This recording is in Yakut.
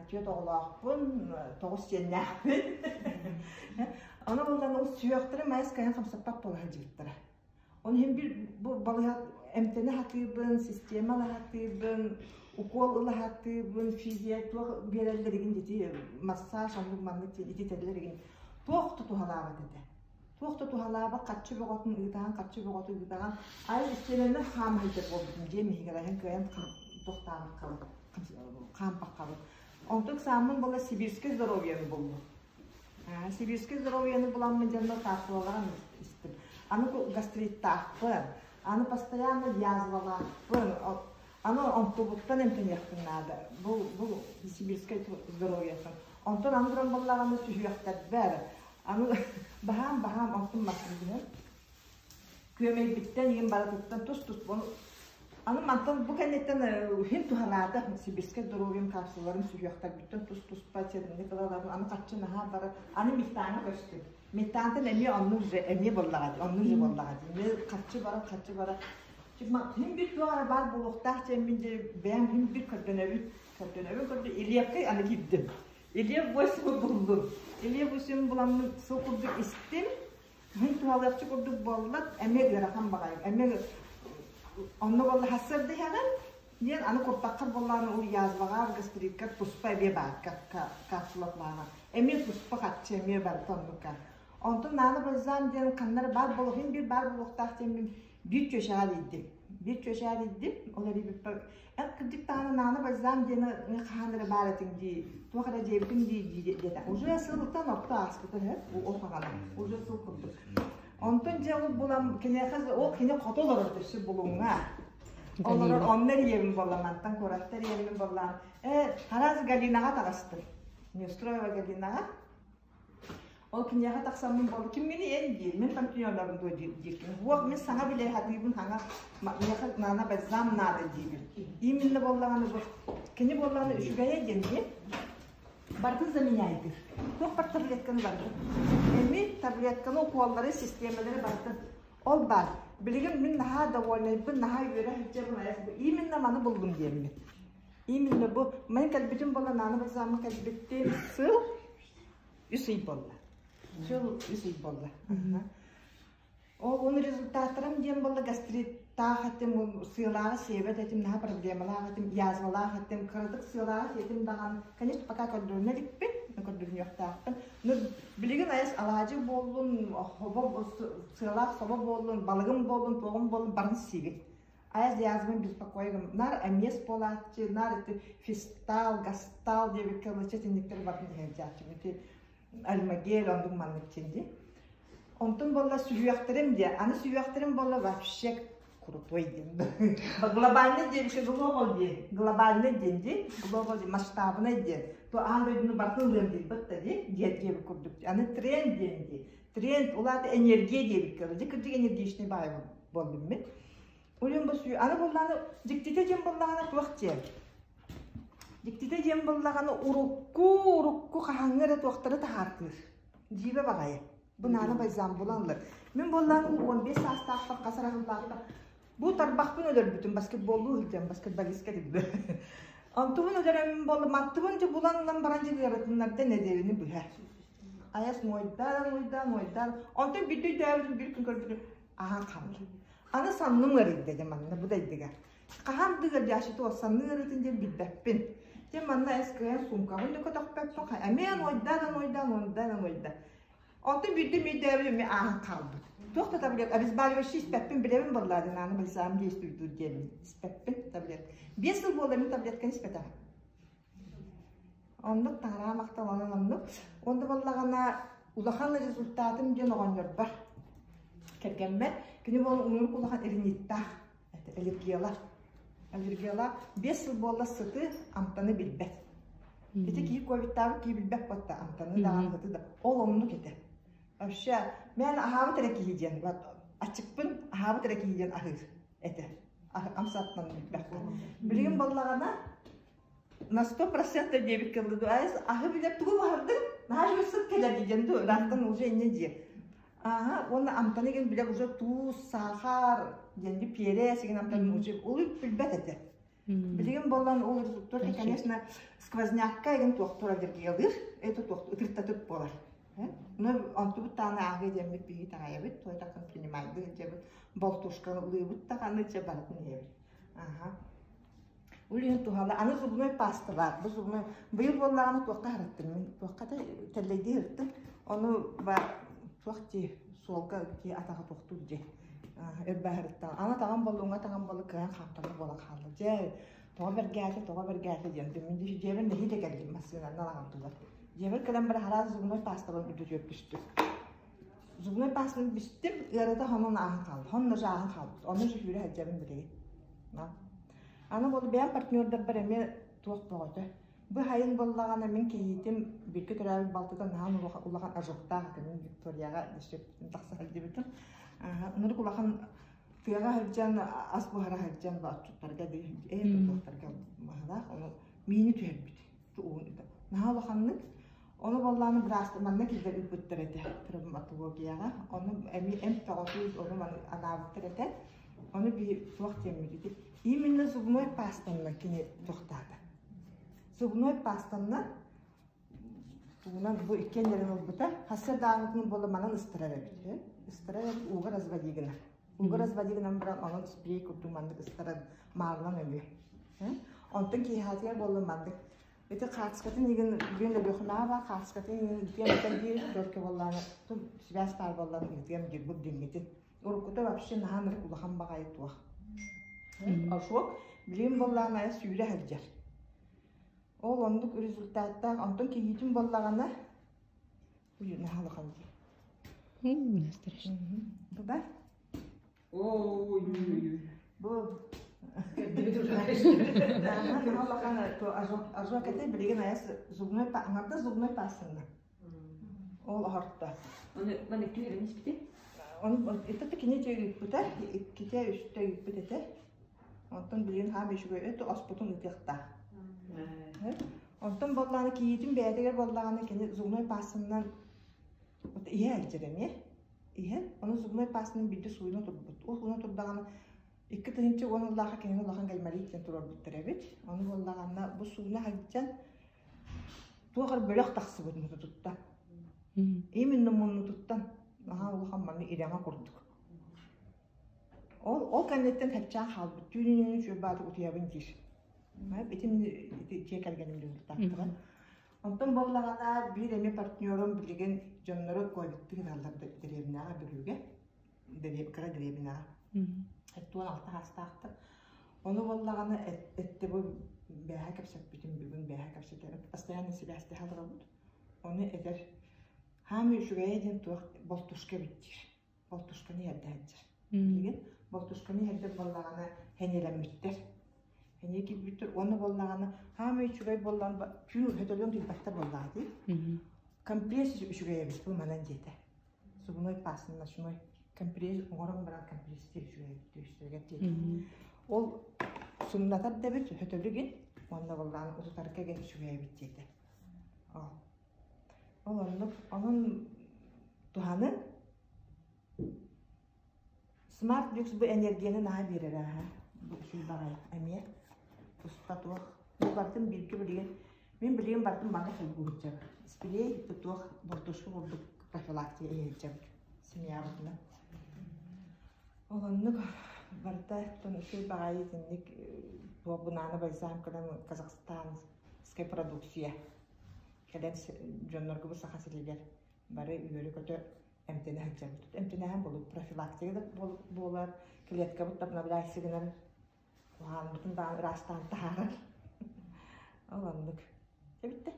Түөрт оҕолоохпун, тоҕус сиэннээхпин. Ону буллан ол сүһүөхтэрэ майыс кайан хамсаппат буола сылдьыбыттара. Оны иһин бир бу балыһа эмтэнэ сатыыбын, система ыла сатыыбын, укол ыла сатыыбын, физия туох биэрэллэригин ити массаж оннук маннык диэн ититэллэригин туох да туһалаабат этэ. Туох да туһалаабат харчы бөҕөтүн ыытаҕын, харчы бөҕөтүн ыытаҕын. Айыл истиэнэнэн хаама сылдьар буолбутум дьиэм иһигэр айан кыайан тохтообоккабын, хаампаккабын. Онтон ыксааммын буолла сибирскэй здоровьены буллум. Сибирскэй здоровьены буламмын дьонно капсулалаан истим. Аны гастриттаахпын, аны постоянно язвалаахпын, аны онтубуттан эмтэниэхпин наада. Бу, бу сибирскэй здоровьетын. Онтон аны туран буоллаҕына сүһүөхтэрбэр, аны баһаам баһаам онтум махтан түһэн күөмэйбиттэн иин барытыттан тус-тус аны мантан бу кэнниттэн иһин туһанаата сибирскэй здоровьем капсулаларын сүһүөхтэрбиттэн тус-туспа ценник ылаларын аны харчы наһаа барар аны мифтааҥҥа көстүм мифтаантан эмиэ оннук же эмиэ буоллаҕа дии оннук же буоллаҕа дии эмиэ харчы барар харчы барар хин бир туох эрэ баар буолуохтаах диэммин дии бэйэм хин бир көрдөнөбүн көрдөнөбүн көрдө Ильевкай аны киирдим Ильев восемь буллум Ильев восемь буламмын сыл курдук истим. Мин туһалыахчы курдук буолла, эмиэ ыарахан баҕайы, эмиэ онно буолла сарсыарда иһэҕин, диэн аны куртаххар буоллаҕына ол язваҕар, гастриккар туспа эмиэ баар капсулатлааҕа. Эмиэ туспа харчы эмиэ барыта оннукка. Онтон наана бальзам диэн ханна эрэ баар буолуох, иһин биир баар буолуохтаах диэммин биир чүөчэҕэ эрийдим. Биир чүөчэҕэ эрийдим, ол эрийбиппэр эн кырдьык даҕаны наана бальзам диэни хаһан эрэ баар этиҥ дии, туох эрэ диэбитиҥ дии дии диэтэ. Уже сылтан орто ааспыта үһү, ол хаҕана, уже сыл курдук. Онтон дьэ ол булан киниэхэ ол кини хото олорор өссө булуҥҥа. Олорор онно эрийэбин буолла, мантан куораттар эрийэбин буоллаан, ээ, Тарас Галинаҕа таҕыстым. Неустроева Галинаҕа. Ол киниэхэ тахсаммын буолла, кимҥиний эн диир, мин партнердабын дуо диир диир кини. Уох, мин саҥа билэ сатыыбын, саҥа миэхэ наана бальзам наада диибин. Именно буоллаҕына бу кини буоллаҕына үчүгэйэ диэн дии. Барытын заменяйдыыр. Туох бар таблетканы барытын. Эми таблетканы, укуоллары, систиэмэлэри барытын. Ол баар. Билигин мин наһаа довольнайбын, наһаа үөрэ сылдьабын, именно маны буллум диэммин. Именно бу мин кэлбитим буолла, наана бальзамы кэлбиттим сыл үс ый буолла. Сыл үс ый буолла. Ол он результаттарым диэн буолла гастриттаах этим, сыалааҕы сиэбэт этим, наһаа проблемалаах этим, язвалаах этим, кыратык сыалааҕы сиэтим даҕаны, конечно, пока көрдөрүнэ иликпин, көрдөрүнүөхтээхпин. Но билигин айас алаадьы буоллун, хобо сыалаах собо буоллун, балыгым буоллун, туоҕум буоллун, барын сиибин. Айас язвын беспокоигым. Нар эмиэс буолааччы, нар ити фистал, гастал диэбиккэ ылычча итинниктэр барын иһэрдээччим. Ити альмагель оннук маннык диэн дии. Онтон буолла сүһүөхтэрим диэ. Аны сүһүөхтэрим буолла вообще крутой диэн. Глобальный диэн еще глобал диэн. Глобальный диэн дии. Глобал диэн масштабный диэн. То аан дойдуну барытын ылыам диэбит да дии. Диэн диэбит курдук. Аны тренд диэн дии. Тренд улаата энергия диэбиккэ. Дьэ кырдьык энергичный баайы буоллум мин. Улюм бу аны буоллаҕына дьиктитэ диэн буоллаҕына туох диэн? Дьиктитэ диэн буоллаҕына урукку урукку хаһааҥҥы эрэ туохтары таһаартыыр. Дьиибэ баҕайы. Бу наана бальзам булаллар. Мин буоллаҕына 15 саастаахпар хас арахыллаахпар бу тарбахпын өлөрбүтүм баскетболлуу сылдьан баскетболистка этим. Онтубун өлөрөммүн буолла мантыбын дьэ булан ылан баран дьэ ыаратыннарда нэдиэлэни быһа. Айас муойдаан муойдаан муойдаан онтон биирдэ өйдөөбүтүм биир күн көрбүтүм аһаан хаалла. Аны санным ыарыйда дьэ манна бу дайдыга. Хаһан да ыалдьааччы санны ыарыытын диэн билбэппин. Дьэ манна эс кыайан суумкабын да көтөхпөппүн, эмиэ нуойдаан нуойдаан нуойдаан нуойда. Онтон биирдэ миирдээбит эмиэ ааһан хаалбыт. Туох да таблет, обезболивающий испэппин билэбин буоллаадын, аны бальзам действуйдуур диэммин испэппин таблет. 5 сыл буолла мин таблетканы испэтэҕим. Оннук таҥараа махтал онон оннук. Онно буоллаҕына улахан результатым диэн оҕонньорбор кэргэммэр кини буолан уҥурук улахан ириниттаах аллергиялаах. Аллергиялаах 5 сыл буолла сыты амтаны билбэт. Ити киһи ковидтаабыт киһи билбэт буолта амтаны даҕаны сыты да ол оннук этэ. Вообще мен аһаабыт эрэ киһи диэн аччыкпын аһаабыт эрэ киһи диэн аһыыр этэ. Амсаттан билбэппин. Билигин буоллаҕына на 100% диэбиккэ дылы аһы билэр тугу баһардыҥ наһаа үчүгэй сыт кэлэр диэн дуу ыраахтан уже инньэ диир ааһа уонна амтаны игин билэр уже туус саахар диэн пиэрээс игин амтанын уже ол билбэт этэ. Билигин буолан ол только, конечно, сквознякка игин туохтур аллергиялыыр, это туох ытыртатып буолар. Но онтубут тааны ааҕыы диэммит биһи таҕайабыт, той таххан принимайды дьэбит, болтушканы ылыыбыт даҕаны дьэ барытын иһэбит. Аха. Улиһин туһала аны зубной паста баар. Бу зубной быйыл буоллаҕына туохха хараттым мин туохха да тэллэйдии ырыттым. Ону ба туох дии суолга дии атаҕа туохтуур дии өр бааһырыттаҕа. Аны таҕам боллуҥҥа таҕам болу кыайан хаамтарар буолан хаалла. Дьэ тоҕо бэргээтэ, тоҕо бэргээтэ диэн. Мин дьиэбэр нэһиилэ кэллим массыынанан аҕалдылар. Дьиэбэр кэлэн баран араас зубной пастабын үрдүтүгэр түстүм. Зубной пастаны бистим, ыарыта хонон ааһан хаалла. Хонно же ааһан хаалбыт. Онно же сүүрэ сылдьабын билигин. Аны ол бэйэм партнердарбар эмиэ туох бөҕөтө. Бу хайын буоллаҕына мин кийиитим бииргэ төрөөбүт балтыта наһаа улахан ожогтаах этэ. Мин Викторияҕа тахса сылдьыбытым. Ынырык улахан тыаҕа сылдьан ас буһара сылдьан отчуттарга туохтарга маһалаах ону миини түһэрбит. Наһаа улаханнык. Ону буоллааны быраас манна киллэр ыыппыттар этэ травматологияҕа. Ону эмиэ эмп бөҕөтү ону анаабыттар этэ. Ону би туох диэммит именно зубной пастанна кини туохтаата. Зубной пастанна тугунан бу иккиэннэрин ылбыта. Хасса даҕытын буола манан ыстарар эбит. Ыстарар эбит ууга разводи гынар. Ууга разводи гынан баран онон спрей курдук маннык ыстарар маарлан өлүө. Онтон киһиэхэтигэр буолла маннык ити хаацкатын игин бүгүн Өлүөхүмэҕэ баар хаацкатын игин үтүөм этэн биир только буоллааны связь баар буоллааны үтүөм дирбут диммитин. Уруккута вообще наһаа ынырык улахан баҕайы туох. Ошуок билигин буоллаҕына айа сүүрэ сылдьар. Ол оннук результаттаах онтон кийиитин буоллаҕына уй наһаа улахан дии. Страшно. Бу да? Ой-ой-ой. Бу Көрдүбүт уже. наһаа улахан ожог этэ билигин айас зубной аҥарда зубной пастанна. Ол оһорто. Оны маны түһэрин испити. Оны это кини ыыппыта, иккитэ үстэ ыыппыт этэ. Онтон билигин хаам үчүгэй өтө оспутун ыытыахтаах. Онтон буоллаҕына кийиитин бэйэтигэр буоллаҕына кини зубной пастанан иһэ илдьэр эмиэ. Иһэн, ону зубной пастанан биирдэ сууйуна турбут. Ол сууна турдаҕына 2010 ыллааха кинини улахан гайморит диэн туруорбуттар эбит. Ону буоллаҕына бу сууна сылдьан туох эрэ бөлөх тахсыбыт мутутуттан. Именно муннутуттан наһаа улахан манна ирэҥэ курдук. Ол ол кэнниттэн хаччаан хаалбыт. Түүнүнүн сүрбаатык утуйабын диир. Итин дьиэ кэргэним результаттара. Онтон буоллаҕына биир эмиэ партнерум билигин дьоннору ковидты гыналлар дэриэбинэҕэ Бүлүүгэ. Кыра дэриэбинэҕэ. 76 саастаахтар. Ону буоллаҕына этте бу бээһэ кэпсэппитим бүгүн бээһэ кэпсэтэрим. Постоянно сибээстэһэ олоробут. Ону этэр хаамыы үчүгэйэ диэн туох болтушка эбит диир. Болтушканы иһэрдээччир. Билигин болтушканы иһэрдэр буоллаҕына хэнилэммиттэр. Хэние киирбиттэр. Уонна буоллаҕына хаамыы үчүгэй буоллан түүн хөтөлүөн тыйбаттар буоллаҕа дии. Компресс үчүгэй эбит бу манан диэтэ. Зубной паста ночной компресс оҥорон баран компресстиир үчүгэй эбит түстэригэр диэтэ. Ол сымнатар да эбит хөтөлүгүн уонна буоллаҕына утутарга ген үчүгэй эбит диэтэ. Ол. Ол оннук онон туһаны Смарт Люкс бу энергияны наһаа биэрэр аха. Бу үчүгэй баҕайы эмиэ. Туспа туох. Бу барытын бииргэ билигин мин билигин барытын манна холбуу сылдьабын. Спрей бу туох болтушка курдук профилактика иһэ сылдьабыт. Семьябытынан. Ол оннук барыта үчүгэй баҕайы итинник туох бу нано бальзам кэлэн казахстанскай продукция кэлэн дьоннорго бу Саха сиригэр бары үөрэ-көтө эмтэнэ сылдьабыт. Эмтэнэһэн болут профилактика да буолар, клеткабыт обновляйся гынан куһаанбытын даҕаны ыраастаан таһаарар. Ол оннук. Эбитте.